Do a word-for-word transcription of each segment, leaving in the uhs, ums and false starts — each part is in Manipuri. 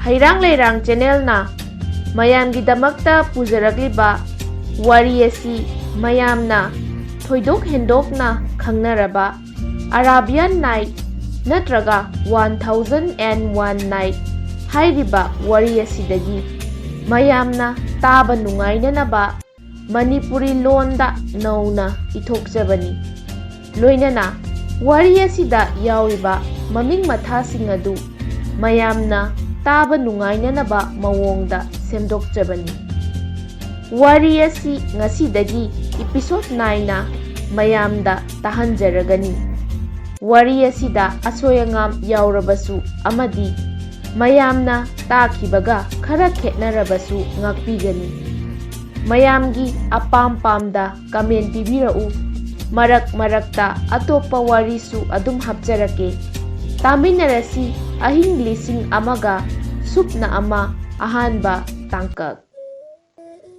ꯍꯩꯔꯥꯡ ꯂꯩꯔꯥꯡ ꯆꯦꯅꯦꯜꯅ ꯃꯌꯥꯝꯒꯤꯗꯃꯛꯇ ꯄꯨꯖꯔꯛꯂꯤꯕ ꯋꯥꯔꯤ ꯑꯁꯤ ꯃꯌꯥꯝꯅ ꯊꯣꯏꯗꯣꯛ ꯍꯦꯟꯗꯣꯛꯅ ꯈꯪꯅꯔꯕ ꯑꯔꯥꯕꯤꯌꯥꯟ ꯅꯥꯏꯠ ꯅꯠꯇ꯭ꯔꯒ one thousand and one night ꯍꯥꯏꯔꯤꯕ ꯋꯥꯔꯤ ꯑꯁꯤꯗꯒꯤ ꯃꯌꯥꯝꯅ ꯇꯥꯕ ꯅꯨꯡꯉꯥꯏꯅꯅꯕ ꯃꯅꯤꯄꯨꯔꯤ ꯂꯣꯟꯗ ꯅꯧꯅ ꯏꯊꯣꯛꯆꯕꯅꯤ꯫ ꯂꯣꯏꯅꯅ ꯋꯥꯔꯤ ꯑꯁꯤꯗ ꯌꯥꯎꯔꯤꯕ ꯃꯃꯤꯡ ꯃꯊꯥꯁꯤꯡ ꯑꯗꯨ ꯃꯌꯥꯝꯅ ꯇꯥꯕ ꯅꯨꯡꯉꯥꯏꯅꯅꯕ ꯃꯑꯣꯡꯗ ꯁꯦꯝꯗꯣꯛꯆꯕꯅꯤ꯫ ꯋꯥꯔꯤ ꯑꯁꯤ ꯉꯁꯤꯗꯒꯤ ꯏꯄꯤꯁꯣꯗ ꯅꯥꯏꯟꯅ ꯃꯌꯥꯝꯗ ꯇꯥꯍꯟꯖꯔꯒꯅꯤ꯫ ꯋꯥꯔꯤ ꯑꯁꯤꯗ ꯑꯁꯣꯏ ꯑꯉꯥꯝ ꯌꯥꯎꯔꯕꯁꯨ ꯑꯃꯗꯤ ꯃꯌꯥꯝꯅ ꯇꯥꯈꯤꯕꯒ ꯈꯔ ꯈꯦꯠꯅꯔꯕꯁꯨ ꯉꯥꯛꯄꯤꯒꯅꯤ꯫ ꯃꯌꯥꯝꯒꯤ ꯑꯄꯥꯝ ꯄꯥꯝꯗ ꯀꯃꯦꯟ ꯄꯤꯕꯤꯔꯛꯎ꯫ ꯃꯔꯛ ꯃꯔꯛꯇ ꯑꯇꯣꯞꯄ ꯋꯥꯔꯤꯁꯨ ꯑꯗꯨꯝ ꯍꯥꯞꯆꯔꯛꯀꯦ꯫ ꯇꯥꯃꯤꯟꯅꯔꯁꯤ ꯑꯍꯤꯡ ꯂꯤꯁꯤꯡ ꯑꯃꯒ ꯁꯨꯞꯅ ꯑꯃ ꯑꯍꯥꯟꯕ ꯇꯥꯡꯀꯛ꯫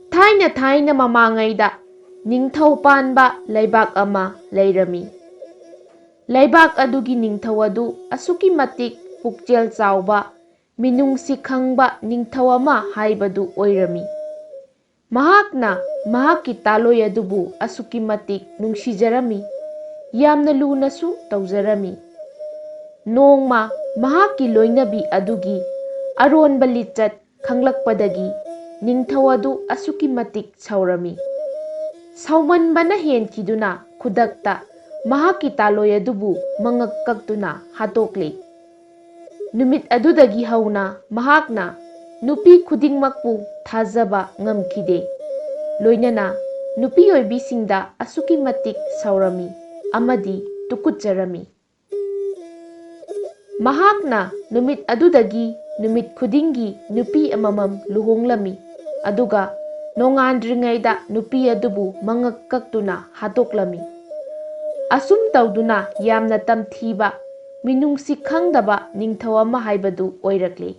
ꯊꯥꯏꯅ ꯊꯥꯏꯅ ꯃꯃꯥꯡꯉꯩꯗ ꯅꯤꯡꯊꯧ ꯄꯥꯟꯕ ꯂꯩꯕꯥꯛ ꯑꯃ ꯂꯩꯔꯝꯃꯤ꯫ ꯂꯩꯕꯥꯛ ꯑꯗꯨꯒꯤ ꯅꯤꯡꯊꯧ ꯑꯗꯨ ꯑꯁꯨꯛꯀꯤ ꯃꯇꯤꯛ ꯄꯨꯛꯆꯦꯜ ꯆꯥꯎꯕ, ꯃꯤꯅꯨꯡꯁꯤ ꯈꯪꯕ ꯅꯤꯡꯊꯧ ꯑꯃ ꯍꯥꯏꯕꯗꯨ ꯑꯣꯏꯔꯝꯃꯤ꯫ ꯃꯍꯥꯛꯅ ꯃꯍꯥꯛꯀꯤ ꯇꯥꯂꯣꯏ ꯑꯗꯨꯕꯨ ꯑꯁꯨꯛꯀꯤ ꯃꯇꯤꯛ ꯅꯨꯡꯁꯤꯖꯔꯝꯃꯤ, ꯌꯥꯝꯅ ꯂꯨꯅꯁꯨ ꯇꯧꯖꯔꯝꯃꯤ꯫ ꯅꯣꯡꯃ ꯃꯍꯥꯛꯀꯤ ꯂꯣꯏꯅꯕꯤ ꯑꯗꯨꯒꯤ ꯑꯔꯣꯟꯕ ꯂꯤꯆꯠ ꯈꯪꯂꯛꯄꯗꯒꯤ ꯅꯤꯡꯊꯧ ꯑꯗꯨ ꯑꯁꯨꯛꯀꯤ ꯃꯇꯤꯛ ꯁꯥꯎꯔꯝꯃꯤ꯫ ꯁꯥꯎꯃꯟꯕꯅ ꯍꯦꯟꯈꯤꯗꯨꯅ ꯈꯨꯗꯛꯇ ꯃꯍꯥꯛꯀꯤ ꯇꯥꯂꯣꯏ ꯑꯗꯨꯕꯨ ꯃꯉꯛ ꯀꯛꯇꯨꯅ ꯍꯥꯠꯇꯣꯛꯂꯦ꯫ ꯅꯨꯃꯤꯠ ꯑꯗꯨꯗꯒꯤ ꯍꯧꯅ ꯃꯍꯥꯛꯅ ꯅꯨꯄꯤ ꯈꯨꯗꯤꯡꯃꯛꯄꯨ ꯊꯥꯖꯕ ꯉꯝꯈꯤꯗꯦ꯫ ꯂꯣꯏꯅꯅ ꯅꯨꯄꯤ ꯑꯣꯏꯕꯤꯁꯤꯡꯗ ꯑꯁꯨꯛꯀꯤ ꯃꯇꯤꯛ ꯁꯥꯎꯔꯝꯃꯤ ꯑꯃꯗꯤ ꯇꯨꯀꯨꯠꯆꯔꯝꯃꯤ꯫ ꯃꯍꯥꯛꯅ ꯅꯨꯃꯤꯠ ꯑꯗꯨꯗꯒꯤ ꯅꯨꯃꯤꯠ ꯈꯨꯗꯤꯡꯒꯤ ꯅꯨꯄꯤ ꯑꯃꯃꯝ ꯂꯨꯍꯣꯡꯂꯝꯃꯤ, ꯑꯗꯨꯒ ꯅꯣꯡꯉꯥꯟꯗ꯭ꯔꯤꯉꯩꯗ ꯅꯨꯄꯤ ꯑꯗꯨꯕꯨ ꯃꯉꯛ ꯀꯛꯇꯨꯅ ꯍꯥꯠꯇꯣꯛꯂꯝꯃꯤ꯫ ꯑꯁꯨꯝ ꯇꯧꯗꯨꯅ ꯌꯥꯝꯅ ꯇꯝꯊꯤꯕ, ꯃꯤꯅꯨꯡꯁꯤ ꯈꯪꯗꯕ ꯅꯤꯡꯊꯧ ꯑꯃ ꯍꯥꯏꯕꯗꯨ ꯑꯣꯏꯔꯛꯂꯦ꯫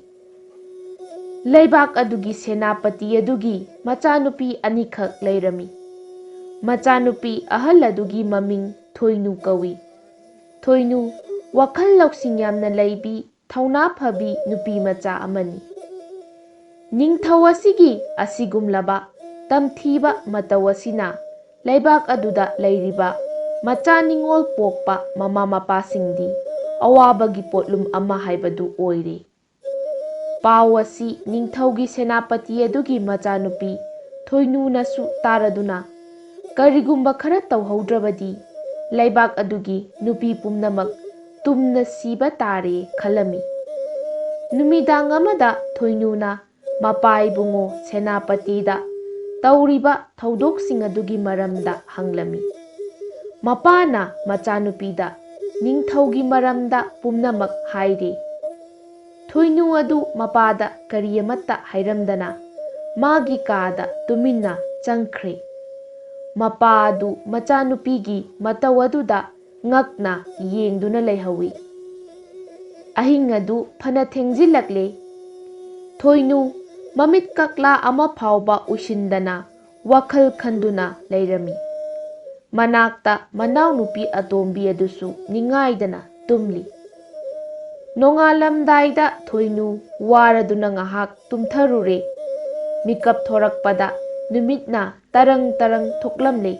ꯂꯩꯕꯥꯛ ꯑꯗꯨꯒꯤ ꯁꯦꯅꯥꯄꯇꯤ ꯑꯗꯨꯒꯤ ꯃꯆꯥꯅꯨꯄꯤ ꯑꯅꯤꯈꯛ ꯂꯩꯔꯝꯃꯤ꯫ ꯃꯆꯥꯅꯨꯄꯤ ꯑꯍꯜ ꯑꯗꯨꯒꯤ ꯃꯃꯤꯡ ꯊꯣꯏꯅꯨ ꯀꯧꯏ꯫ ꯊꯣꯏꯅꯨ ꯋꯥꯈꯜ ꯂꯧꯁꯤꯡ ꯌꯥꯝꯅ ꯂꯩꯕꯤ, ꯊꯧꯅꯥ ꯐꯕꯤ ꯅꯨꯄꯤ ꯃꯆꯥ ꯑꯃꯅꯤ꯫ ꯅꯤꯡꯊꯧ ꯑꯁꯤꯒꯤ ꯑꯁꯤꯒꯨꯝꯂꯕ ꯇꯝꯊꯤꯕ ꯃꯇꯧ ꯑꯁꯤꯅ ꯂꯩꯕꯥꯛ ꯑꯗꯨꯗ ꯂꯩꯔꯤꯕ ꯃꯆꯥ ꯅꯤꯉꯣꯜ ꯄꯣꯛꯄ ꯃꯃꯥ ꯃꯄꯥꯁꯤꯡꯗꯤ ꯑꯋꯥꯕꯒꯤ ꯄꯣꯠꯂꯨꯝ ꯑꯃ ꯍꯥꯏꯕꯗꯨ ꯑꯣꯏꯔꯦ꯫ ꯄꯥꯎ ꯑꯁꯤ ꯅꯤꯡꯊꯧꯒꯤ ꯁꯦꯅꯥꯄꯇꯤ ꯑꯗꯨꯒꯤ ꯃꯆꯥꯅꯨꯄꯤ ꯊꯣꯏꯅꯨꯅꯁꯨ ꯇꯥꯔꯗꯨꯅ, "ꯀꯔꯤꯒꯨꯝꯕ ꯈꯔ ꯇꯧꯍꯧꯗ꯭ꯔꯕꯗꯤ ꯂꯩꯕꯥꯛ ꯑꯗꯨꯒꯤ ꯅꯨꯄꯤ ꯄꯨꯝꯅꯃꯛ ꯇꯨꯝꯅ ꯁꯤꯕ ꯇꯥꯔꯦ" ꯈꯜꯂꯝꯃꯤ꯫ ꯅꯨꯃꯤꯗꯥꯡ ꯑꯃꯗ ꯊꯣꯏꯅꯨꯅ ꯃꯄꯥ ꯏꯕꯨꯡꯉꯣ ꯁꯦꯅꯥꯄꯇꯤꯗ ꯇꯧꯔꯤꯕ ꯊꯧꯗꯣꯛꯁꯤꯡ ꯑꯗꯨꯒꯤ ꯃꯔꯝꯗ ꯍꯪꯂꯝꯃꯤ꯫ ꯃꯄꯥꯅ ꯃꯆꯥꯅꯨꯄꯤꯗ ꯅꯤꯡꯊꯧꯒꯤ ꯃꯔꯝꯗ ꯄꯨꯝꯅꯃꯛ ꯍꯥꯏꯔꯦ꯫ ꯊꯣꯏꯅꯨ ꯑꯗꯨ ꯃꯄꯥꯗ ꯀꯔꯤ ꯑꯃꯠꯇ ꯍꯥꯏꯔꯝꯗꯅ ꯃꯥꯒꯤ ꯀꯥꯗ ꯇꯨꯃꯤꯟꯅ ꯆꯪꯈ꯭ꯔꯦ꯫ ꯃꯄꯥ ꯑꯗꯨ ꯃꯆꯥꯅꯨꯄꯤꯒꯤ ꯃꯇꯧ ꯑꯗꯨꯗ ꯉꯛꯅ ꯌꯦꯡꯗꯨꯅ ꯂꯩꯍꯧꯏ꯫ ꯑꯍꯤꯡ ꯑꯗꯨ ꯐꯅ ꯊꯦꯡꯖꯤꯜꯂꯛꯂꯦ꯫ ꯊꯣꯏꯅꯨ ꯃꯃꯤꯠ ꯀꯛꯂꯥ ꯑꯃ ꯐꯥꯎꯕ ꯎꯏꯁꯤꯟꯗꯅ ꯋꯥꯈꯜ ꯈꯟꯗꯨꯅ ꯂꯩꯔꯝꯃꯤ꯫ ꯃꯅꯥꯛꯇ ꯃꯅꯥꯎꯅꯨꯄꯤ ꯑꯇꯣꯝꯕꯤ ꯑꯗꯨꯁꯨ ꯅꯤꯡꯉꯥꯏꯗꯅ ꯇꯨꯝꯂꯤ꯫ ꯅꯣꯡꯉꯥꯜꯂꯝꯗꯥꯏꯗ ꯊꯣꯏꯅꯨ ꯋꯥꯔꯗꯨꯅ ꯉꯥꯏꯍꯥꯛ ꯇꯨꯝꯊꯔꯨꯔꯦ꯫ ꯃꯤꯀꯞ ꯊꯣꯔꯛꯄꯗ ꯅꯨꯃꯤꯠꯅ ꯇꯔꯪ ꯇꯔꯪ ꯊꯣꯛꯂꯝꯂꯦ꯫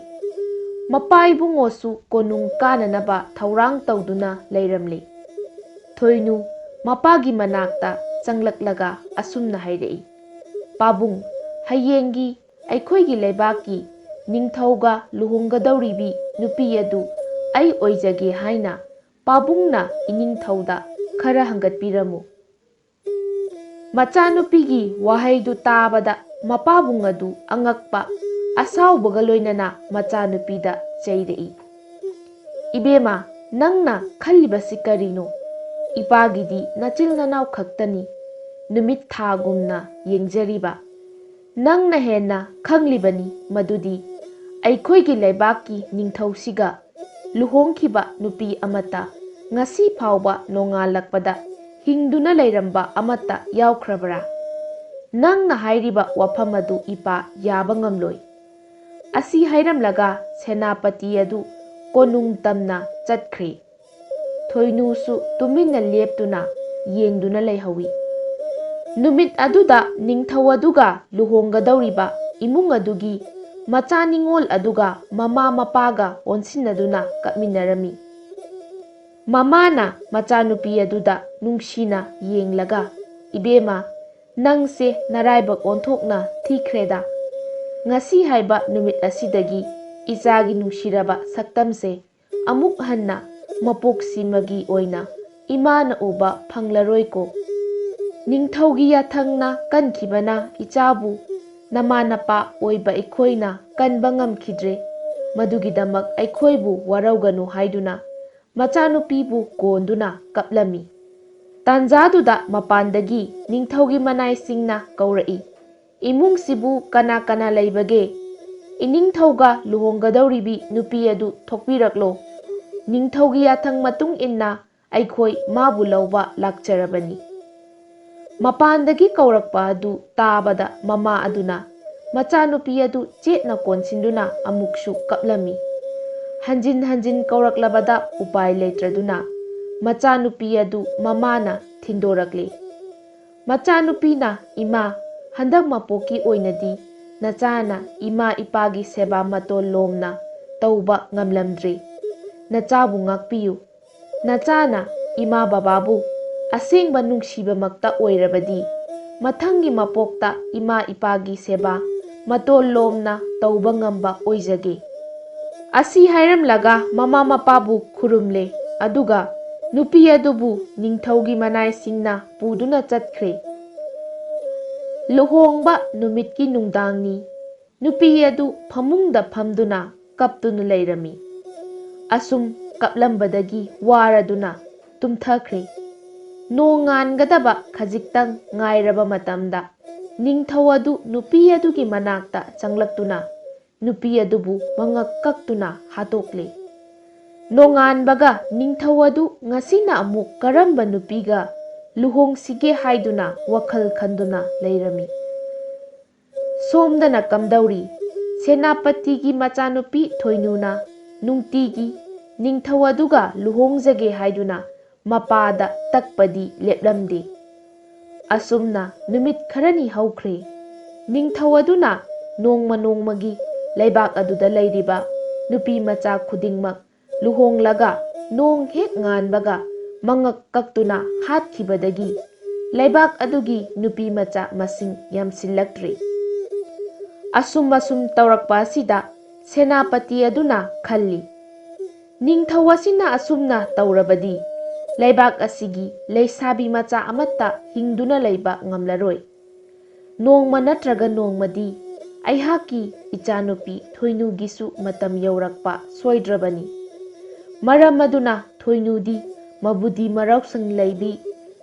ꯃꯄꯥ ꯏꯕꯨꯡꯉꯣꯁꯨ ꯀꯣꯅꯨꯡ ꯀꯥꯅꯅꯕ ꯊꯧꯔꯥꯡ ꯇꯧꯗꯨꯅ ꯂꯩꯔꯝꯂꯦ꯫ ꯊꯣꯏꯅꯨ ꯃꯄꯥꯒꯤ ꯃꯅꯥꯛꯇ ꯆꯪꯂꯛꯂꯒ ꯑꯁꯨꯝꯅ ꯍꯥꯏꯔꯛꯏ, "ꯄꯥꯕꯨꯡ, ꯍꯌꯦꯡꯒꯤ ꯑꯩꯈꯣꯏꯒꯤ ꯂꯩꯕꯥꯛꯀꯤ ꯅꯤꯡꯊꯧꯒ ꯂꯨꯍꯣꯡꯒꯗꯧꯔꯤꯕꯤ ꯅꯨꯄꯤ ꯑꯗꯨ ꯑꯩ ꯑꯣꯏꯖꯒꯦ ꯍꯥꯏꯅ ꯄꯥꯕꯨꯡꯅ ꯏꯅꯤꯡꯊꯧꯗ ꯈꯔ ꯍꯪꯒꯠꯄꯤꯔꯝꯃꯨ꯫" ꯃꯆꯥꯅꯨꯄꯤꯒꯤ ꯋꯥꯍꯩꯗꯨ ꯇꯥꯕꯗ ꯃꯄꯥꯕꯨꯡ ꯑꯗꯨ ꯑꯉꯛꯄ ꯑꯁꯥꯎꯕꯒ ꯂꯣꯏꯅꯅ ꯃꯆꯥꯅꯨꯄꯤꯗ ꯆꯩꯔꯛꯏ꯫ "ꯏꯕꯦꯝꯃ, ꯅꯪꯅ ꯈꯜꯂꯤꯕꯁꯤ ꯀꯔꯤꯅꯣ? ꯏꯄꯥꯒꯤꯗꯤ ꯅꯆꯤꯜ ꯅꯅꯥꯎ ꯈꯛꯇꯅꯤ, ꯅꯨꯃꯤꯠ ꯊꯥꯒꯨꯝꯅ ꯌꯦꯡꯖꯔꯤꯕ꯫ ꯅꯪꯅ ꯍꯦꯟꯅ ꯈꯪꯂꯤꯕꯅꯤ ꯃꯗꯨꯗꯤ ꯑꯩꯈꯣꯏꯒꯤ ꯂꯩꯕꯥꯛꯀꯤ ꯅꯤꯡꯊꯧꯁꯤꯒ ꯂꯨꯍꯣꯡꯈꯤꯕ ꯅꯨꯄꯤ ꯑꯃꯠꯇ ꯉꯁꯤ ꯐꯥꯎꯕ ꯅꯣꯡꯉꯥꯜꯂꯛꯄꯗ ꯍꯤꯡꯗꯨꯅ ꯂꯩꯔꯝꯕ ꯑꯃꯠꯇ ꯌꯥꯎꯈ꯭ꯔꯕ꯭ꯔꯥ? ꯅꯪꯅ ꯍꯥꯏꯔꯤꯕ ꯋꯥꯐꯝ ꯑꯗꯨ ꯏꯄꯥ ꯌꯥꯕ ꯉꯝꯂꯣꯏ꯫" ꯑꯁꯤ ꯍꯥꯏꯔꯝꯂꯒ ꯁꯦꯅꯥꯄꯇꯤ ꯑꯗꯨ ꯀꯣꯅꯨꯡ ꯇꯝꯅ ꯆꯠꯈ꯭ꯔꯦ꯫ ꯊꯣꯏꯅꯨꯁꯨ ꯇꯨꯃꯤꯟꯅ ꯂꯦꯞꯇꯨꯅ ꯌꯦꯡꯗꯨꯅ ꯂꯩꯍꯧꯏ꯫ ꯅꯨꯃꯤꯠ ꯑꯗꯨꯗ ꯅꯤꯡꯊꯧ ꯑꯗꯨꯒ ꯂꯨꯍꯣꯡꯒꯗꯧꯔꯤꯕ ꯏꯃꯨꯡ ꯑꯗꯨꯒꯤ ꯃꯆꯥ ꯅꯤꯉꯣꯜ ꯑꯗꯨꯒ ꯃꯃꯥ ꯃꯄꯥꯒ ꯑꯣꯟꯁꯤꯟꯅꯗꯨꯅ ꯀꯞꯃꯤꯟꯅꯔꯝꯃꯤ꯫ ꯃꯃꯥꯅ ꯃꯆꯥꯅꯨꯄꯤ ꯑꯗꯨꯗ ꯅꯨꯡꯁꯤꯅ ꯌꯦꯡꯂꯒ, "ꯏꯕꯦꯝꯃ, ꯅꯪꯁꯦ ꯅꯔꯥꯏꯕꯛ ꯑꯣꯟꯊꯣꯛꯅ ꯊꯤꯈ꯭ꯔꯦꯗ꯫ ꯉꯁꯤ ꯍꯥꯏꯕ ꯅꯨꯃꯤꯠ ꯑꯁꯤꯗꯒꯤ ꯏꯆꯥꯒꯤ ꯅꯨꯡꯁꯤꯔꯕ ꯁꯛꯇꯝꯁꯦ ꯑꯃꯨꯛ ꯍꯟꯅ ꯃꯄꯣꯛꯁꯤꯃꯒꯤ ꯑꯣꯏꯅ ꯏꯃꯥꯅ ꯎꯕ ꯐꯪꯂꯔꯣꯏꯀꯣ꯫ ꯅꯤꯡꯊꯧꯒꯤ ꯌꯥꯊꯪꯅ ꯀꯟꯈꯤꯕꯅ ꯏꯆꯥꯕꯨ ꯅꯃꯥ ꯅꯄꯥ ꯑꯣꯏꯕ ꯑꯩꯈꯣꯏꯅ ꯀꯟꯕ ꯉꯝꯈꯤꯗ꯭ꯔꯦ꯫ ꯃꯗꯨꯒꯤꯗꯃꯛ ꯑꯩꯈꯣꯏꯕꯨ ꯋꯥꯔꯧꯒꯅꯨ" ꯍꯥꯏꯗꯨꯅ ꯃꯆꯥꯅꯨꯄꯤꯕꯨ ꯀꯣꯟꯗꯨꯅ ꯀꯞꯂꯝꯃꯤ꯫ ꯇꯥꯟꯖꯥꯗꯨꯗ ꯃꯄꯥꯟꯗꯒꯤ ꯅꯤꯡꯊꯧꯒꯤ ꯃꯅꯥꯏꯁꯤꯡꯅ ꯀꯧꯔꯛꯏ, "ꯏꯃꯨꯡꯁꯤꯕꯨ ꯀꯅꯥ ꯀꯅꯥ ꯂꯩꯕꯒꯦ? ꯏꯅꯤꯡꯊꯧꯒ ꯂꯨꯍꯣꯡꯒꯗꯧꯔꯤꯕꯤ ꯅꯨꯄꯤ ꯑꯗꯨ ꯊꯣꯛꯄꯤꯔꯛꯂꯣ꯫ ꯅꯤꯡꯊꯧꯒꯤ ꯌꯥꯊꯪ ꯃꯇꯨꯡ ꯏꯟꯅ ꯑꯩꯈꯣꯏ ꯃꯥꯕꯨ ꯂꯧꯕ ꯂꯥꯛꯆꯔꯕꯅꯤ"꯫ ꯃꯄꯥꯟꯗꯒꯤ ꯀꯧꯔꯛꯄ ꯑꯗꯨ ꯇꯥꯕꯗ ꯃꯃꯥ ꯑꯗꯨꯅ ꯃꯆꯥꯅꯨꯄꯤ ꯑꯗꯨ ꯆꯦꯠꯅ ꯀꯣꯟꯁꯤꯟꯗꯨꯅ ꯑꯃꯨꯛꯁꯨ ꯀꯞꯂꯝꯃꯤ꯫ ꯍꯟꯖꯤꯟ ꯍꯟꯖꯤꯟ ꯀꯧꯔꯛꯂꯕꯗ ꯎꯄꯥꯏ ꯂꯩꯇ꯭ꯔꯗꯨꯅ ꯃꯆꯥꯅꯨꯄꯤ ꯑꯗꯨ ꯃꯃꯥꯅ ꯊꯤꯟꯗꯣꯔꯛꯂꯦ꯫ ꯃꯆꯥꯅꯨꯄꯤꯅ, "ꯏꯃꯥ, ꯍꯟꯗꯛ ꯃꯄꯣꯛꯀꯤ ꯑꯣꯏꯅꯗꯤ ꯅꯆꯥꯅ ꯏꯃꯥ ꯏꯄꯥꯒꯤ ꯁꯦꯕꯥ ꯃꯇꯣꯜ ꯂꯣꯝꯅ ꯇꯧꯕ ꯉꯝꯂꯝꯗ꯭ꯔꯦ꯫ ꯅꯆꯥꯕꯨ ꯉꯥꯛꯄꯤꯌꯨ꯫ ꯅꯆꯥꯅ ꯏꯃꯥ ꯕꯕꯥꯕꯨ ꯑꯁꯦꯡꯕ ꯅꯨꯡꯁꯤꯕꯃꯛꯇ ꯑꯣꯏꯔꯕꯗꯤ, ꯃꯊꯪꯒꯤ ꯃꯄꯣꯛꯇ ꯏꯃꯥ ꯏꯄꯥꯒꯤ ꯁꯦꯕꯥ ꯃꯇꯣꯜ ꯂꯣꯝꯅ ꯇꯧꯕ ꯉꯝꯕ ꯑꯣꯏꯖꯒꯦ"꯫ ꯑꯁꯤ ꯍꯥꯏꯔꯝꯂꯒ ꯃꯃꯥ ꯃꯄꯥꯕꯨ ꯈꯨꯔꯨꯝꯂꯦ, ꯑꯗꯨꯒ ꯅꯨꯄꯤ ꯑꯗꯨꯕꯨ ꯅꯤꯡꯊꯧꯒꯤ ꯃꯅꯥꯏꯁꯤꯡꯅ ꯄꯨꯗꯨꯅ ꯆꯠꯈ꯭ꯔꯦ꯫ ꯂꯨꯍꯣꯡꯕ ꯅꯨꯃꯤꯠꯀꯤ ꯅꯨꯡꯗꯥꯡꯅꯤ꯫ ꯅꯨꯄꯤ ꯑꯗꯨ ꯐꯃꯨꯡꯗ ꯐꯝꯗꯨꯅ ꯀꯞꯇꯨꯅ ꯂꯩꯔꯝꯃꯤ꯫ ꯑꯁꯨꯝ ꯀꯞꯂꯝꯕꯗꯒꯤ ꯋꯥꯔꯗꯨꯅ ꯇꯨꯝꯊꯈ꯭ꯔꯦ꯫ ꯅꯣꯡꯉꯥꯟꯒꯗꯕ ꯈꯖꯤꯛꯇꯪ ꯉꯥꯏꯔꯕ ꯃꯇꯝꯗ ꯅꯤꯡꯊꯧ ꯑꯗꯨ ꯅꯨꯄꯤ ꯑꯗꯨꯒꯤ ꯃꯅꯥꯛꯇ ꯆꯪꯂꯛꯇꯨꯅ ꯅꯨꯄꯤ ꯑꯗꯨꯕꯨ ꯃꯉꯛ ꯀꯛꯇꯨꯅ ꯍꯥꯠꯇꯣꯛꯂꯦ꯫ ꯅꯣꯡꯉꯥꯟꯕꯒ ꯅꯤꯡꯊꯧ ꯑꯗꯨ ꯉꯁꯤꯅ ꯑꯃꯨꯛ ꯀꯔꯝꯕ ꯅꯨꯄꯤꯒ ꯂꯨꯍꯣꯡꯁꯤꯒꯦ ꯍꯥꯏꯗꯨꯅ ꯋꯥꯈꯜ ꯈꯟꯗꯨꯅ ꯂꯩꯔꯝꯃꯤ꯫ ꯁꯣꯝꯗꯅ ꯀꯝꯗꯧꯔꯤ? ꯁꯦꯅꯥꯄꯇꯤꯒꯤ ꯃꯆꯥꯅꯨꯄꯤ ꯊꯣꯏꯅꯨꯅ ꯅꯨꯡꯇꯤꯒꯤ ꯅꯤꯡꯊꯧ ꯑꯗꯨꯒ ꯂꯨꯍꯣꯡꯖꯒꯦ ꯍꯥꯏꯗꯨꯅ ꯃꯄꯥꯗ ꯇꯛꯄꯗꯤ ꯂꯦꯞꯂꯝꯗꯦ꯫ ꯑꯁꯨꯝꯅ ꯅꯨꯃꯤꯠ ꯈꯔꯅꯤ ꯍꯧꯈ꯭ꯔꯦ꯫ ꯅꯤꯡꯊꯧ ꯑꯗꯨꯅ ꯅꯣꯡꯃ ꯅꯣꯡꯃꯒꯤ ꯂꯩꯕꯥꯛ ꯑꯗꯨꯗ ꯂꯩꯔꯤꯕ ꯅꯨꯄꯤ ꯃꯆꯥ ꯈꯨꯗꯤꯡꯃꯛ ꯂꯨꯍꯣꯡꯂꯒ ꯅꯣꯡ ꯍꯦꯛ ꯉꯥꯟꯕꯒ ꯃꯉꯛ ꯀꯛꯇꯨꯅ ꯍꯥꯠꯈꯤꯕꯗꯒꯤ ꯂꯩꯕꯥꯛ ꯑꯗꯨꯒꯤ ꯅꯨꯄꯤ ꯃꯆꯥ ꯃꯁꯤꯡ ꯌꯥꯝꯁꯤꯜꯂꯛꯇ꯭ꯔꯦ꯫ ꯑꯁꯨꯝ ꯑꯁꯨꯝ ꯇꯧꯔꯛꯄ ꯑꯁꯤꯗ ꯁꯦꯅꯥꯄꯇꯤ ꯑꯗꯨꯅ ꯈꯜꯂꯤ, "ꯅꯤꯡꯊꯧ ꯑꯁꯤꯅ ꯑꯁꯨꯝꯅ ꯇꯧꯔꯕꯗꯤ ꯂꯩꯕꯥꯛ ꯑꯁꯤꯒꯤ ꯂꯩꯁꯥꯕꯤ ꯃꯆꯥ ꯑꯃꯠꯇ ꯍꯤꯡꯗꯨꯅ ꯂꯩꯕ ꯉꯝꯂꯔꯣꯏ꯫ ꯅꯣꯡꯃ ꯅꯠꯇ꯭ꯔꯒ ꯅꯣꯡꯃꯗꯤ ꯑꯩꯍꯥꯛꯀꯤ ꯏꯆꯥꯅꯨꯄꯤ ꯊꯣꯏꯅꯨꯒꯤꯁꯨ ꯃꯇꯝ ꯌꯧꯔꯛꯄ ꯁꯣꯏꯗ꯭ꯔꯕꯅꯤ꯫ ꯃꯔꯝ ꯑꯗꯨꯅ ꯊꯣꯏꯅꯨꯗꯤ ꯃꯕꯨꯗꯤ ꯃꯔꯧꯁꯪ ꯂꯩꯕꯤ,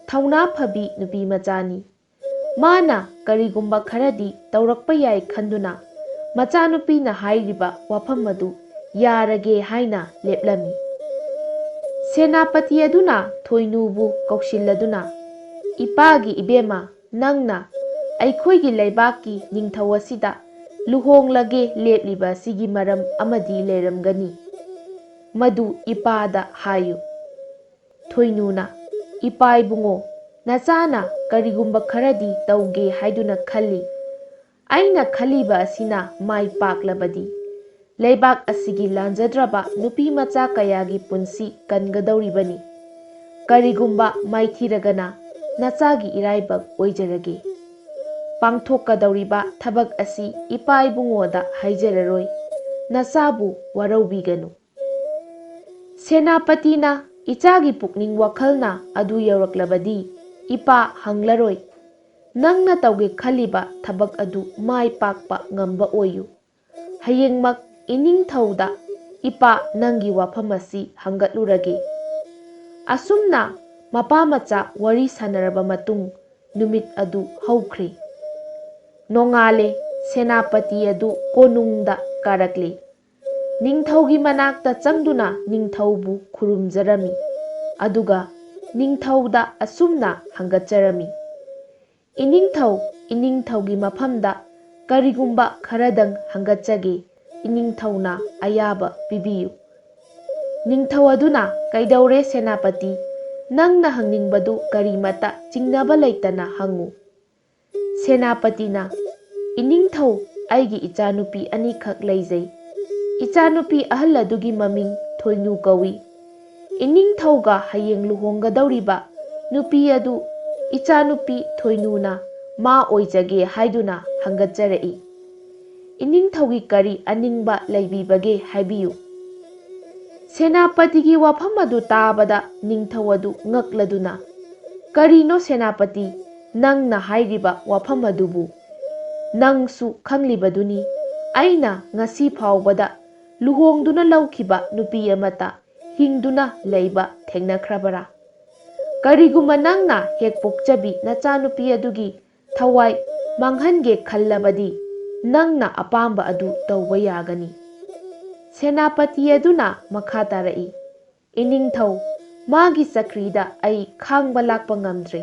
ꯊꯧꯅꯥ ꯐꯕꯤ ꯅꯨꯄꯤ ꯃꯆꯥꯅꯤ꯫ ꯃꯥꯅ ꯀꯔꯤꯒꯨꯝꯕ ꯈꯔꯗꯤ ꯇꯧꯔꯛꯄ ꯌꯥꯏ ꯈꯟꯗꯨꯅ ꯃꯆꯥꯅꯨꯄꯤꯅ ꯍꯥꯏꯔꯤꯕ ꯋꯥꯐꯝ ꯑꯗꯨ ꯌꯥꯔꯒꯦ ꯍꯥꯏꯅ ꯂꯦꯞꯂꯝꯃꯤ꯫" ꯁꯦꯅꯥꯄꯇꯤ ꯑꯗꯨꯅ ꯊꯣꯏꯅꯨꯕꯨ ꯀꯧꯁꯤꯜꯂꯗꯨꯅ, "ꯏꯄꯥꯒꯤ ꯏꯕꯦꯝꯃ, ꯅꯪꯅ ꯑꯩꯈꯣꯏꯒꯤ ꯂꯩꯕꯥꯛꯀꯤ ꯅꯤꯡꯊꯧ ꯑꯁꯤꯗ ꯂꯨꯍꯣꯡꯂꯒꯦ ꯂꯦꯞꯂꯤꯕ ꯑꯁꯤꯒꯤ ꯃꯔꯝ ꯑꯃꯗꯤ ꯂꯩꯔꯝꯒꯅꯤ꯫ ꯃꯗꯨ ꯏꯄꯥꯗ ꯍꯥꯏꯌꯨ꯫" ꯊꯣꯏꯅꯨꯅ, "ꯏꯄꯥ ꯏꯕꯨꯡꯉꯣ, ꯅꯆꯥꯅ ꯀꯔꯤꯒꯨꯝꯕ ꯈꯔꯗꯤ ꯇꯧꯒꯦ ꯍꯥꯏꯗꯨꯅ ꯈꯜꯂꯤ꯫ ꯑꯩꯅ ꯈꯜꯂꯤꯕ ꯑꯁꯤꯅ ꯃꯥꯏ ꯄꯥꯛꯂꯕꯗꯤ ꯂꯩꯕꯥꯛ ꯑꯁꯤꯒꯤ ꯂꯥꯟꯖꯗ꯭ꯔꯕ ꯅꯨꯄꯤ ꯃꯆꯥ ꯀꯌꯥꯒꯤ ꯄꯨꯟꯁꯤ ꯀꯟꯒꯗꯧꯔꯤꯕꯅꯤ꯫ ꯀꯔꯤꯒꯨꯝꯕ ꯃꯥꯏꯊꯤꯔꯒꯅ ꯅꯆꯥꯒꯤ ꯏꯔꯥꯏꯕꯛ ꯑꯣꯏꯖꯔꯒꯦ꯫ ꯄꯥꯡꯊꯣꯛꯀꯗꯧꯔꯤꯕ ꯊꯕꯛ ꯑꯁꯤ ꯏꯄꯥ ꯏꯕꯨꯡꯉꯣꯗ ꯍꯥꯏꯖꯔꯔꯣꯏ꯫ ꯅꯆꯥꯕꯨ ꯋꯥꯔꯧꯕꯤꯒꯅꯨ꯫" ꯁꯦꯅꯥꯄꯇꯤꯅ, "ꯏꯆꯥꯒꯤ ꯄꯨꯛꯅꯤꯡ ꯋꯥꯈꯜꯅ ꯑꯗꯨ ꯌꯧꯔꯛꯂꯕꯗꯤ ꯏꯄꯥ ꯍꯪꯂꯔꯣꯏ꯫ ꯅꯪꯅ ꯇꯧꯒꯦ ꯈꯜꯂꯤꯕ ꯊꯕꯛ ꯑꯗꯨ ꯃꯥꯏ ꯄꯥꯛꯄ ꯉꯝꯕ ꯑꯣꯏꯌꯨ꯫ ꯍꯌꯦꯡꯃꯛ ꯏꯅꯤꯡꯊꯧꯗ ꯏꯄꯥ ꯅꯪꯒꯤ ꯋꯥꯐꯝ ꯑꯁꯤ ꯍꯪꯒꯠꯂꯨꯔꯒꯦ꯫" ꯑꯁꯨꯝꯅ ꯃꯄꯥ ꯃꯆꯥ ꯋꯥꯔꯤ ꯁꯥꯟꯅꯔꯕ ꯃꯇꯨꯡ ꯅꯨꯃꯤꯠ ꯑꯗꯨ ꯍꯧꯈ꯭ꯔꯦ꯫ ꯅꯣꯡꯉꯥꯜꯂꯦ, ꯁꯦꯅꯥꯄꯇꯤ ꯑꯗꯨ ꯀꯣꯅꯨꯡꯗ ꯀꯥꯔꯛꯂꯦ꯫ ꯅꯤꯡꯊꯧꯒꯤ ꯃꯅꯥꯛꯇ ꯆꯪꯗꯨꯅ ꯅꯤꯡꯊꯧꯕꯨ ꯈꯨꯔꯨꯝꯖꯔꯝꯃꯤ꯫ ꯑꯗꯨꯒ ꯅꯤꯡꯊꯧꯗ ꯑꯁꯨꯝꯅ ꯍꯪꯒꯠꯆꯔꯝꯃꯤ, "ꯏꯅꯤꯡꯊꯧ, ꯏꯅꯤꯡꯊꯧꯒꯤ ꯃꯐꯝꯗ ꯀꯔꯤꯒꯨꯝꯕ ꯈꯔꯗꯪ ꯍꯪꯒꯠꯆꯒꯦ, ꯏꯅꯤꯡꯊꯧꯅ ꯑꯌꯥꯕ ꯄꯤꯕꯤꯌꯨ꯫" ꯅꯤꯡꯊꯧ ꯑꯗꯨꯅ, "ꯀꯩꯗꯧꯔꯦ ꯁꯦꯅꯥꯄꯇꯤ? ꯅꯪꯅ ꯍꯪꯅꯤꯡꯕꯗꯨ ꯀꯔꯤꯃꯠꯇ ꯆꯤꯡꯅꯕ ꯂꯩꯇꯅ ꯍꯪꯉꯨ꯫ ꯁꯦꯅꯥꯄꯇꯤꯅ, "ꯏꯅꯤꯡꯊꯧ, ꯑꯩꯒꯤ ꯏꯆꯥꯅꯨꯄꯤ ꯑꯅꯤꯈꯛ ꯂꯩꯖꯩ꯫ ꯏꯆꯥꯅꯨꯄꯤ ꯑꯍꯜ ꯑꯗꯨꯒꯤ ꯃꯃꯤꯡ ꯊꯣꯏꯅꯨ ꯀꯧꯏ꯫ ꯏꯅꯤꯡꯊꯧꯒ ꯍꯌꯦꯡ ꯂꯨꯍꯣꯡꯒꯗꯧꯔꯤꯕ ꯅꯨꯄꯤ ꯑꯗꯨ ꯏꯆꯥꯅꯨꯄꯤ ꯊꯣꯏꯅꯨꯅ ꯃꯥ ꯑꯣꯏꯖꯒꯦ ꯍꯥꯏꯗꯨꯅ ꯍꯪꯒꯠꯆꯔꯛꯏ꯫ ꯏꯅꯤꯡꯊꯧꯒꯤ ꯀꯔꯤ ꯑꯅꯤꯡꯕ ꯂꯩꯕꯤꯕꯒꯦ ꯍꯥꯏꯕꯤꯌꯨ?" ꯁꯦꯅꯥꯄꯇꯤꯒꯤ ꯋꯥꯐꯝ ꯑꯗꯨ ꯇꯥꯕꯗ ꯅꯤꯡꯊꯧ ꯑꯗꯨ ꯉꯛꯂꯗꯨꯅ, "ꯀꯔꯤꯅꯣ ꯁꯦꯅꯥꯄꯇꯤ, ꯅꯪꯅ ꯍꯥꯏꯔꯤꯕ ꯋꯥꯐꯝ ꯑꯗꯨꯕꯨ? ꯅꯪꯁꯨ ꯈꯪꯂꯤꯕꯗꯨꯅꯤ, ꯑꯩꯅ ꯉꯁꯤ ꯐꯥꯎꯕꯗ ꯂꯨꯍꯣꯡꯗꯨꯅ ꯂꯧꯈꯤꯕ ꯅꯨꯄꯤ ꯑꯃꯠꯇ ꯍꯤꯡꯗꯨꯅ ꯂꯩꯕ ꯊꯦꯡꯅꯈ꯭ꯔꯕꯔꯥ? ꯀꯔꯤꯒꯨꯝꯕ ꯅꯪꯅ ꯍꯦꯛ ꯄꯣꯛꯆꯕꯤ ꯅꯆꯥꯅꯨꯄꯤ ꯑꯗꯨꯒꯤ ꯊꯋꯥꯏ ꯃꯥꯡꯍꯟꯒꯦ ꯈꯜꯂꯕꯗꯤ, ꯅꯪꯅ ꯑꯄꯥꯝꯕ ꯑꯗꯨ ꯇꯧꯕ ꯌꯥꯒꯅꯤ꯫" ꯁꯦꯅꯥꯄꯇꯤ ꯑꯗꯨꯅ ꯃꯈꯥ ꯇꯥꯔꯛꯏ, "ꯏꯅꯤꯡꯊꯧ, ꯃꯥꯒꯤ ꯆꯀ꯭ꯔꯤꯗ ꯑꯩ ꯈꯥꯡꯕ ꯂꯥꯛꯄ ꯉꯝꯗ꯭ꯔꯦ꯫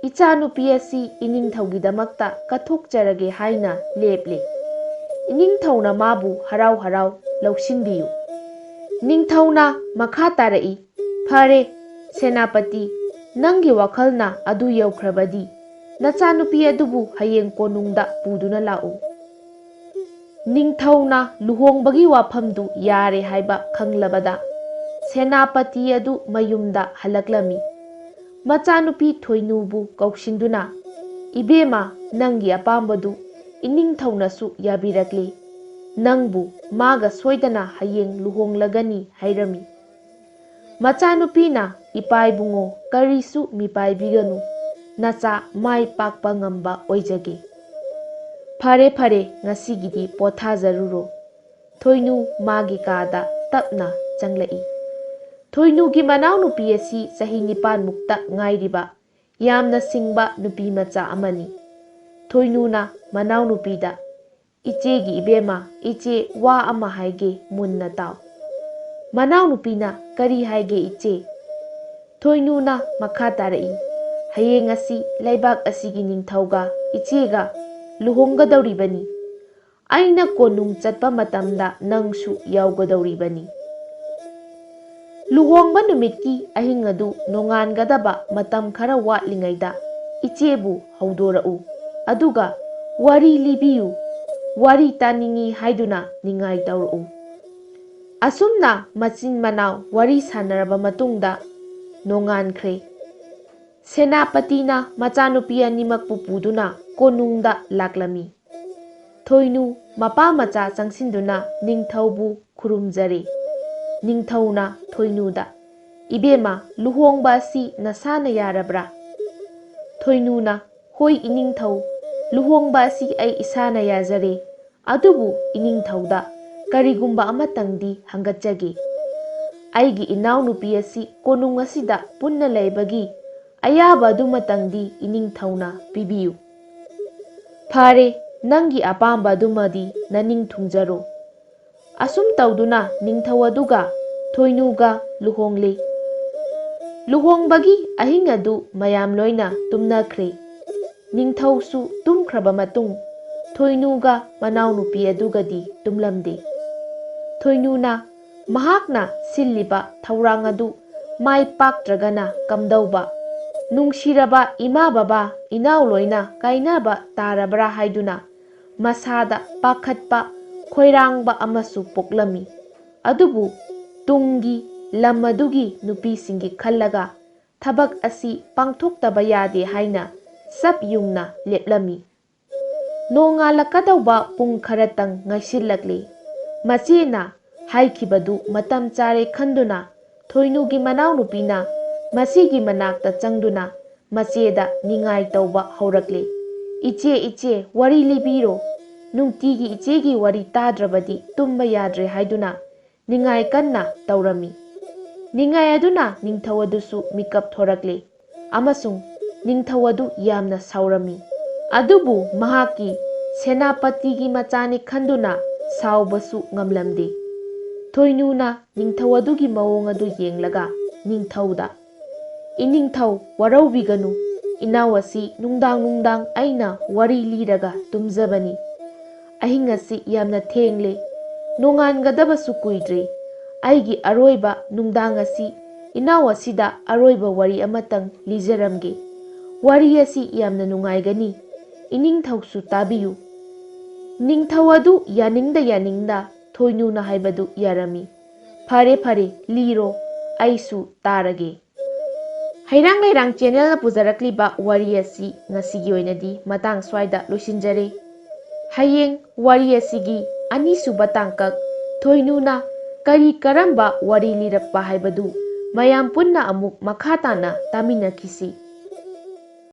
ꯏꯆꯥꯅꯨꯄꯤ ꯑꯁꯤ ꯏꯅꯤꯡꯊꯧꯒꯤꯗꯃꯛꯇ ꯀꯠꯊꯣꯛꯆꯔꯒꯦ ꯍꯥꯏꯅ ꯂꯦꯞꯂꯦ꯫" ꯏꯅꯤꯡꯊꯧꯅ ꯃꯥꯕꯨ ꯍꯔꯥꯎ ꯍꯔꯥꯎ ꯂꯧꯁꯤꯟꯕꯤꯌꯨ꯫ ꯅꯤꯡꯊꯧꯅ ꯃꯈꯥ ꯇꯥꯔꯛꯏ, "ꯐꯔꯦ, ꯁꯦꯅꯥꯄꯇꯤ, ꯅꯪꯒꯤ ꯋꯥꯈꯜꯅ ꯑꯗꯨ ꯌꯧꯈ꯭ꯔꯕꯗꯤ, ꯅꯆꯥꯅꯨꯄꯤ ꯑꯗꯨꯕꯨ ꯍꯌꯦꯡ ꯀꯣꯅꯨꯡꯗ ꯄꯨꯗꯨꯅ ꯂꯥꯛꯎ꯫" ꯅꯤꯡꯊꯧꯅ ꯂꯨꯍꯣꯡꯕꯒꯤ ꯋꯥꯐꯝꯗꯨ ꯌꯥꯔꯦ ꯍꯥꯏꯕ ꯈꯪꯂꯕꯗ, ꯁꯦꯅꯥꯄꯇꯤ ꯑꯗꯨ ꯃꯌꯨꯝꯗ ꯍꯜꯂꯛꯂꯝꯃꯤ꯫ ꯃꯆꯥꯅꯨꯄꯤ ꯊꯣꯏꯅꯨꯕꯨ ꯀꯧꯁꯤꯟꯗꯨꯅ, "ꯏꯕꯦꯝꯃ, ꯅꯪꯒꯤ ꯑꯄꯥꯝꯕꯗꯨ ꯏꯅꯤꯡꯊꯧꯅꯁꯨ ꯌꯥꯕꯤꯔꯛꯂꯦ꯫ ꯅꯪꯕꯨ ꯃꯥꯒ ꯁꯣꯏꯗꯅ ꯍꯌꯦꯡ ꯂꯨꯍꯣꯡꯂꯒꯅꯤ ꯍꯥꯏꯔꯝꯃꯤ꯫" ꯃꯆꯥꯅꯨꯄꯤꯅ, "ꯏꯄꯥ ꯏꯕꯨꯡꯉꯣ, ꯀꯔꯤꯁꯨ ꯃꯤꯄꯥꯏꯕꯤꯒꯅꯨ, ꯅꯆꯥ ꯃꯥꯏ ꯄꯥꯛꯄ ꯉꯝꯕ ꯑꯣꯏꯖꯒꯦ꯫ ꯐꯔꯦ, ꯐꯔꯦ, ꯉꯁꯤꯒꯤꯗꯤ ꯄꯣꯊꯥꯖꯔꯨꯔꯣ꯫" ꯊꯣꯏꯅꯨ ꯃꯥꯒꯤ ꯀꯥꯗ ꯇꯞꯅ ꯆꯪꯂꯛꯏ꯫ ꯊꯣꯏꯅꯨꯒꯤ ꯃꯅꯥꯎꯅꯨꯄꯤ ꯑꯁꯤ ꯆꯍꯤ ꯅꯤꯄꯥꯟꯃꯨꯛꯇ ꯉꯥꯏꯔꯤꯕ ꯌꯥꯝꯅ ꯁꯤꯡꯕ ꯅꯨꯄꯤ ꯃꯆꯥ ꯑꯃꯅꯤ꯫ ꯊꯣꯏꯅꯨꯅ ꯃꯅꯥꯎꯅꯨꯄꯤꯗ, "ꯏꯆꯦꯒꯤ ꯏꯕꯦꯝꯃ, ꯏꯆꯦ ꯋꯥ ꯑꯃ ꯍꯥꯏꯒꯦ, ꯃꯨꯟꯅ ꯇꯥꯎ꯫" ꯃꯅꯥꯎꯅꯨꯄꯤꯅ, "ꯀꯔꯤ ꯍꯥꯏꯒꯦ ꯏꯆꯦ?" ꯊꯣꯏꯅꯨꯅ ꯃꯈꯥ ꯇꯥꯔꯛꯏ, "ꯍꯌꯦꯡ ꯑꯁꯤ ꯂꯩꯕꯥꯛ ꯑꯁꯤꯒꯤ ꯅꯤꯡꯊꯧꯒ ꯏꯆꯦꯒ ꯂꯨꯍꯣꯡꯒꯗꯧꯔꯤꯕꯅꯤ꯫ ꯑꯩꯅ ꯀꯣꯅꯨꯡ ꯆꯠꯄ ꯃꯇꯝꯗ ꯅꯪꯁꯨ ꯌꯥꯎꯒꯗꯧꯔꯤꯕꯅꯤ꯫" ꯂꯨꯍꯣꯡꯕ ꯅꯨꯃꯤꯠꯀꯤ ꯑꯍꯤꯡ ꯑꯗꯨ ꯅꯣꯡꯉꯥꯟꯒꯗꯕ ꯃꯇꯝ ꯈꯔ ꯋꯥꯠꯂꯤꯉꯩꯗ ꯏꯆꯦꯕꯨ ꯍꯧꯗꯣꯔꯛꯎ, ꯑꯗꯨꯒ ꯋꯥꯔꯤ ꯂꯤꯕꯤꯌꯨ, ꯋꯥꯔꯤ ꯇꯥꯅꯤꯡꯏ ꯍꯥꯏꯗꯨꯅ ꯅꯤꯡꯉꯥꯏ ꯇꯧꯔꯛꯎ꯫ ꯑꯁꯨꯝꯅ ꯃꯆꯤꯟ ꯃꯅꯥꯎ ꯋꯥꯔꯤ ꯁꯥꯟꯅꯔꯕ ꯃꯇꯨꯡꯗ ꯅꯣꯡꯉꯥꯟꯈ꯭ꯔꯦ꯫ ꯁꯦꯅꯥꯄꯇꯤꯅ ꯃꯆꯥꯅꯨꯄꯤ ꯑꯅꯤꯃꯛꯄꯨ ꯄꯨꯗꯨꯅ ꯀꯣꯅꯨꯡꯗ ꯂꯥꯛꯂꯝꯃꯤ꯫ ꯊꯣꯏꯅꯨ ꯃꯄꯥ ꯃꯆꯥ ꯆꯪꯁꯤꯟꯗꯨꯅ ꯅꯤꯡꯊꯧꯕꯨ ꯈꯨꯔꯨꯝꯖꯔꯦ꯫ ꯅꯤꯡꯊꯧꯅ ꯊꯣꯏꯅꯨꯗ, "ꯏꯕꯦꯝꯃ, ꯂꯨꯍꯣꯡꯕ ꯑꯁꯤ ꯅꯁꯥꯅ ꯌꯥꯔꯕ꯭ꯔꯥ?" ꯊꯣꯏꯅꯨꯅ, "ꯍꯣꯏ ꯏꯅꯤꯡꯊꯧ, ꯂꯨꯍꯣꯡꯕ ꯑꯁꯤ ꯑꯩ ꯏꯁꯥꯅ ꯌꯥꯖꯔꯦ, ꯑꯗꯨꯕꯨ ꯏꯅꯤꯡꯊꯧꯗ ꯀꯔꯤꯒꯨꯝꯕ ꯑꯃꯇꯪꯗꯤ ꯍꯪꯒꯠꯆꯒꯦ꯫ ꯑꯩꯒꯤ ꯏꯅꯥꯎꯅꯨꯄꯤ ꯑꯁꯤ ꯀꯣꯅꯨꯡ ꯑꯁꯤꯗ ꯄꯨꯟꯅ ꯂꯩꯕꯒꯤ ꯑꯌꯥꯕ ꯑꯗꯨꯃꯇꯪꯗꯤ ꯏꯅꯤꯡꯊꯧꯅ ꯄꯤꯕꯤꯌꯨ꯫" "ꯐꯔꯦ, ꯅꯪꯒꯤ ꯑꯄꯥꯝꯕ ꯑꯗꯨꯃꯗꯤ ꯅꯅꯤꯡ ꯊꯨꯡꯖꯔꯣ꯫" ꯑꯁꯨꯝ ꯇꯧꯗꯨꯅ ꯅꯤꯡꯊꯧ ꯑꯗꯨꯒ ꯊꯣꯏꯅꯨꯒ ꯂꯨꯍꯣꯡꯂꯦ꯫ ꯂꯨꯍꯣꯡꯕꯒꯤ ꯑꯍꯤꯡ ꯑꯗꯨ ꯃꯌꯥꯝ ꯂꯣꯏꯅ ꯇꯨꯝꯅꯈ꯭ꯔꯦ꯫ ꯅꯤꯡꯊꯧꯁꯨ ꯇꯨꯝꯈ꯭ꯔꯕ ꯃꯇꯨꯡ, ꯊꯣꯏꯅꯨꯒ ꯃꯅꯥꯎꯅꯨꯄꯤ ꯑꯗꯨꯒꯗꯤ ꯇꯨꯝꯂꯝꯗꯦ꯫ ꯊꯣꯏꯅꯨꯅ ꯃꯍꯥꯛꯅ ꯁꯤꯜꯂꯤꯕ ꯊꯧꯔꯥꯡ ꯑꯗꯨ ꯃꯥꯏ ꯄꯥꯛꯇ꯭ꯔꯒꯅ ꯀꯝꯗꯧꯕ? ꯅꯨꯡꯁꯤꯔꯕ ꯏꯃꯥ ꯕꯕꯥ ꯏꯅꯥꯎ ꯂꯣꯏꯅ ꯀꯥꯏꯅꯕ ꯇꯥꯔꯕ꯭ꯔꯥ ꯍꯥꯏꯗꯨꯅ ꯃꯁꯥꯗ ꯄꯥꯈꯠꯄ, ꯈꯣꯏꯔꯥꯡꯕ ꯑꯃꯁꯨ ꯄꯣꯛꯂꯝꯃꯤ꯫ ꯑꯗꯨꯕꯨ ꯇꯨꯡꯒꯤ ꯂꯝ ꯑꯗꯨꯒꯤ ꯅꯨꯄꯤꯁꯤꯡꯒꯤ ꯈꯜꯂꯒ ꯊꯕꯛ ꯑꯁꯤ ꯄꯥꯡꯊꯣꯛꯇꯕ ꯌꯥꯗꯦ ꯍꯥꯏꯅ ꯆꯞ ꯌꯨꯡꯅ ꯂꯦꯞꯂꯝꯃꯤ꯫ ꯅꯣꯡꯉꯥꯜꯂꯛꯀꯗꯧꯕ ꯄꯨꯡ ꯈꯔꯇꯪ ꯉꯥꯏꯁꯤꯜꯂꯛꯂꯦ꯫ ꯃꯆꯦꯅ ꯍꯥꯏꯈꯤꯕꯗꯨ ꯃꯇꯝ ꯆꯥꯔꯦ ꯈꯟꯗꯨꯅ ꯊꯣꯏꯅꯨꯒꯤ ꯃꯅꯥꯎꯅꯨꯄꯤꯅ ꯃꯁꯤꯒꯤ ꯃꯅꯥꯛꯇ ꯆꯪꯗꯨꯅ ꯃꯆꯦꯗ ꯅꯤꯡꯉꯥꯏ ꯇꯧꯕ ꯍꯧꯔꯛꯂꯦ꯫ "ꯏꯆꯦ, ꯏꯆꯦ, ꯋꯥꯔꯤ ꯂꯤꯕꯤꯔꯣ꯫ ꯅꯨꯡꯇꯤꯒꯤ ꯏꯆꯦꯒꯤ ꯋꯥꯔꯤ ꯇꯥꯗ꯭ꯔꯕꯗꯤ ꯇꯨꯝꯕ ꯌꯥꯗ꯭ꯔꯦ" ꯍꯥꯏꯗꯨꯅ ꯅꯤꯡꯉꯥꯏ ꯀꯟꯅ ꯇꯧꯔꯝꯃꯤ꯫ ꯅꯤꯡꯉꯥꯏ ꯑꯗꯨꯅ ꯅꯤꯡꯊꯧ ꯑꯗꯨꯁꯨ ꯃꯤꯀꯞ ꯊꯣꯔꯛꯂꯦ ꯑꯃꯁꯨꯡ ꯅꯤꯡꯊꯧ ꯑꯗꯨ ꯌꯥꯝꯅ ꯁꯥꯎꯔꯝꯃꯤ꯫ ꯑꯗꯨꯕꯨ ꯃꯍꯥꯛꯀꯤ ꯁꯦꯅꯥꯄꯇꯤꯒꯤ ꯃꯆꯥꯅꯤ ꯈꯟꯗꯨꯅ ꯁꯥꯎꯕꯁꯨ ꯉꯝꯂꯝꯗꯦ꯫ ꯊꯣꯏꯅꯨꯅ ꯅꯤꯡꯊꯧ ꯑꯗꯨꯒꯤ ꯃꯑꯣꯡ ꯑꯗꯨ ꯌꯦꯡꯂꯒ ꯅꯤꯡꯊꯧꯗ, "ꯏꯅꯤꯡꯊꯧ, ꯋꯥꯔꯧꯕꯤꯒꯅꯨ, ꯏꯅꯥꯎ ꯑꯁꯤ ꯅꯨꯡꯗꯥꯡ ꯅꯨꯡꯗꯥꯡ ꯑꯩꯅ ꯋꯥꯔꯤ ꯂꯤꯔꯒ ꯇꯨꯝꯖꯕꯅꯤ꯫ ꯑꯍꯤꯡ ꯑꯁꯤ ꯌꯥꯝꯅ ꯊꯦꯡꯂꯦ, ꯅꯣꯡꯉꯥꯟꯒꯗꯕꯁꯨ ꯀꯨꯏꯗ꯭ꯔꯦ꯫ ꯑꯩꯒꯤ ꯑꯔꯣꯏꯕ ꯅꯨꯡꯗꯥꯡ ꯑꯁꯤ ꯏꯅꯥꯎ ꯑꯁꯤꯗ ꯑꯔꯣꯏꯕ ꯋꯥꯔꯤ ꯑꯃꯇꯪ ꯂꯤꯖꯔꯝꯒꯦ꯫ ꯋꯥꯔꯤ ꯑꯁꯤ ꯌꯥꯝꯅ ꯅꯨꯡꯉꯥꯏꯒꯅꯤ꯫ ꯏꯅꯤꯡꯊꯧꯁꯨ ꯇꯥꯕꯤꯌꯨ꯫ ꯅꯤꯡꯊꯧ ꯑꯗꯨ ꯌꯥꯅꯤꯡꯗ ꯌꯥꯅꯤꯡꯗ ꯊꯣꯏꯅꯨꯅ ꯍꯥꯏꯕꯗꯨ ꯌꯥꯔꯝꯃꯤ꯫ "ꯐꯔꯦ, ꯐꯔꯦ, ꯂꯤꯔꯣ, ꯑꯩꯁꯨ ꯇꯥꯔꯒꯦ꯫" ꯍꯩꯔꯥꯡ ꯂꯩꯔꯥꯡ ꯆꯦꯅꯦꯜꯅ ꯄꯨꯖꯔꯛꯂꯤꯕ ꯋꯥꯔꯤ ꯑꯁꯤ ꯉꯁꯤꯒꯤ ꯑꯣꯏꯅꯗꯤ ꯃꯇꯥꯡ ꯁ꯭ꯋꯥꯏꯗ ꯂꯣꯏꯁꯤꯟꯖꯔꯦ꯫ ꯍꯌꯦꯡ ꯋꯥꯔꯤ ꯑꯁꯤꯒꯤ ꯑꯅꯤꯁꯨꯕ ꯇꯥꯡꯀꯛ, ꯊꯣꯏꯅꯨꯅ ꯀꯔꯤ ꯀꯔꯝꯕ ꯋꯥꯔꯤ ꯂꯤꯔꯛꯄ ꯍꯥꯏꯕꯗꯨ ꯃꯌꯥꯝ ꯄꯨꯟꯅ ꯑꯃꯨꯛ ꯃꯈꯥ ꯇꯥꯅ ꯇꯥꯃꯤꯟꯅꯈꯤꯁꯤ꯫